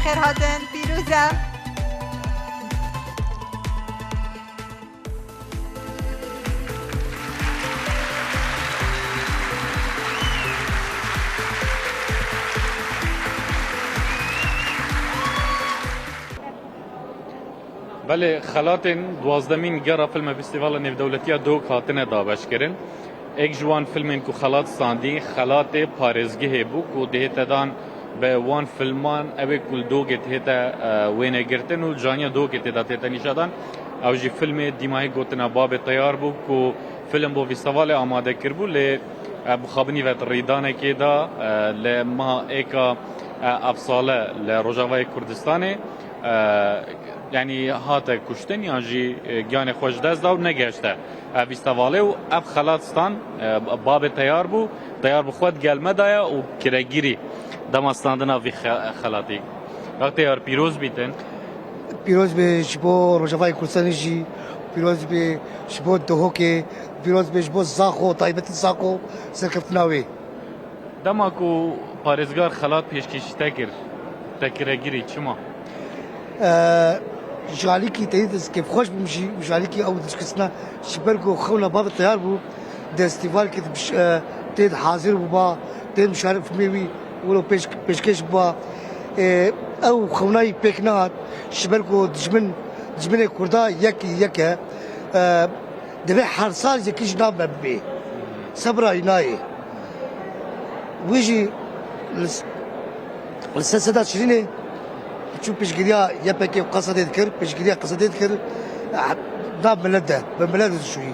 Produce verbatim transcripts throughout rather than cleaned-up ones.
Xêr hatin, pîroz e. Belê, xelatên duwazdemîn Gera Filme Festîvala Nêvdewletî ya Duhok hatine dabeşkirin. Êk ji wan filmên ku xelat standî, xelatê parêzgehê bû ku dihête dan bi wan filman, ew ê ku li Duhokê dihête, e, wênegirtin û caniya Duhokê tê de tête nîşadan. Ew jî filmê Dîmayî Gotina Babê Teyar bû ku film bo festîvalê amade kiribû, lê, e, bi xwe binî ve di rîdanekê de, e, li meha êka, e, ev sale li Rojavayê Kurdistanê, e, yanî hate kuştin yan jî, e, giyanê xwe ji dest da û negehişte, e, festîvalê û ev xelat stand, e, Babê Teyar bû. Teyar bi xwe di gel me de ye û kiregirî dema standina vî xe-, xelatî. Wextê yar pîroz bîtin. Pîroz be ji bo Rojavayê Kurdistanê jî, pîroz be ji bo Duhokê, pîroz be ji bo Zaxo, taybetî Zaxo, serkeftina wê. Dema ku parêzgar xelat pêşkêşî te kir, te kiregirî çima? Ee, ji alîkî te dît ez kêfxweş bûm jî, ji alîkî ew dişkistina ji ber ku xewna bavê teyar bû, festîvalkê dibiş-, e, tê de hazir bûba, tê de mişarif filmê wî wilo pêş-, pêşkêş biba. E, ew xewnayî pêk nehat, ji ber ku dijmin, dijminê Kurda yek, yek e. E, divê her sal yekî ji nav me bibê. Sebra wî nayê. Wî jî li s-, li ser Sedat Şirînê çû piştgiriya Y P G û Qesedê dikir, piştgiriya Qesedê dikir, eh, nav milet de, bi milet dişûyî.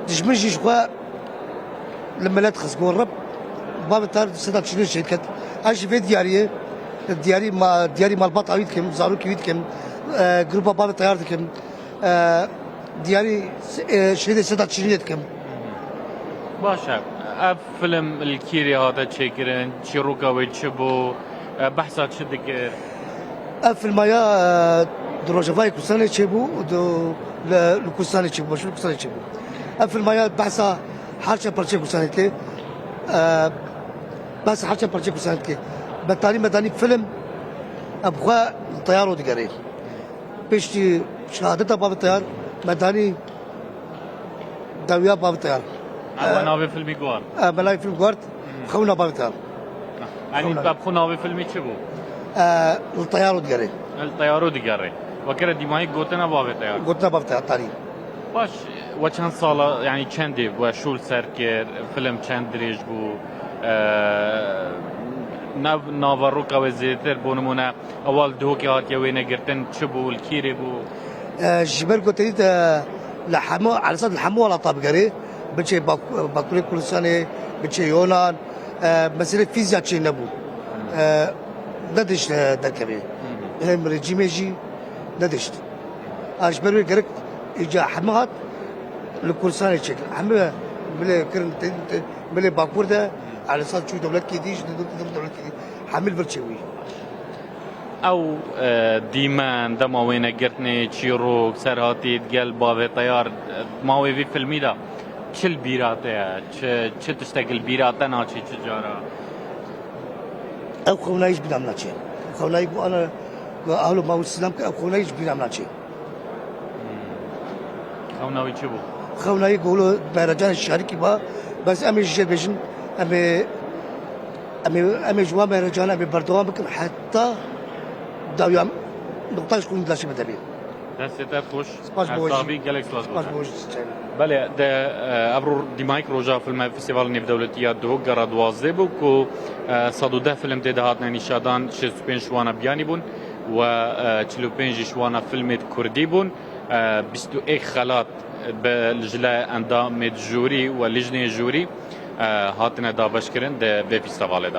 Dijmin jî ji xwe li milet xist, got, Reb, bavê te Sedat Şirîn şehîd ket. Ez jî vê diyariyê, diyarî ma-, diyarî malbata wî dikim, zarokê wî dikim, e, grupa bavê teyar dikim, e, diyarî, e, şehîdê Sedat Şirînê dikim. Baş e. Ev film li kîrê hate çêkirin, çîroka wê çi bû, e, behsa çi dikir? Ev filma ya, e, di Rojavayê Kurdistanê çêbû û di, li, li Kurdistanê çêbû, başûrê Kurdistanê çêbû. Ev filma ya behsa her çend parçeyê Kurdistanê dike. E, behsa her çend parçeyê Kurdistanê dike. Betanî me danî film, e, bi xwe li teyaro digerê. Piştî şehadeta Bavê Teyar, me danî dawiya Bavê Teyar. Ew e navê filmî guhart. E, me navê film guhart, Xewna Bavê Teyar. Yanî, Xewna. Bi xwe navê filmî çi bû? E, li teyaro digerê. Li teyaro digerê. Wekere dîmahî gotina Bavê Teyar. Gotina Bavê Teyar, tarî. Baş, we çend sala, yanî çendê we şûl ser kir, film çend dirêj bû, e, nav-, naveroka we zêdetir, bo nimûne, Ewal Duhokê hatiye wênegirtin, çi bû, li kîrê bû? E, ji ber ku te dît, e, li hemû, Elîsat li hemû welata bigerê, biçe Bak-, Bakurê Kurdistanê, biçe Yonan, e, meselê fîzya çê nebû. E, nedişt, e, derkevê. Hem rejîmê jî nedişt. A ji ber wê gerek îca hemû hat li Kurdistanê çêkir. Hemû milê kirin, te-, te-, milê Bakur de, Elîsat çû dewletkî dî, ji dewletkî dî, hemû li vir çêbûyî. Ew, e, dîmen, dema wênegirtinê, çîrok, serhatî digel Bavê Teyar, e, mawê vî filmî de çi li bîra te ye? Çi, çi tiştek li bîra te naçê çi cara? Ew xewnayî ji bîra min naçe. Ew xewnayî ku ana, ku ahlo mawî silam ke, ew xewnayî ji bîra min naçe. Xewna wî çi bû? Xewna wî golo mehrecanê şarikî ba, bes em ê ji jê bêjin, em ê, em ê, em ê ji wan mehrecan em ê berdewam bikin heta dawiya nuqta ji xwe laşê me de bê. Destê te xweş. Spas bo Her jî. Sabî, gelek spas bo Spas te. Bo jî. Belê, de, e, ev ro-, dîmayîk roja filme Festîvala Nêvdewletî ya Duhok gera duwazdeh bû ku, e, sed û deh film tê de hatine nîşadan, şêst û pênc ji wana biyanî bûn. Û, e, çil û pênc ji wana filmê kurdî bûn. E, bîst û êk xelat bi, ji laya endamê jûrî û lijnê jûrî, e, hatine dabeşkirin di vê festîvalê de.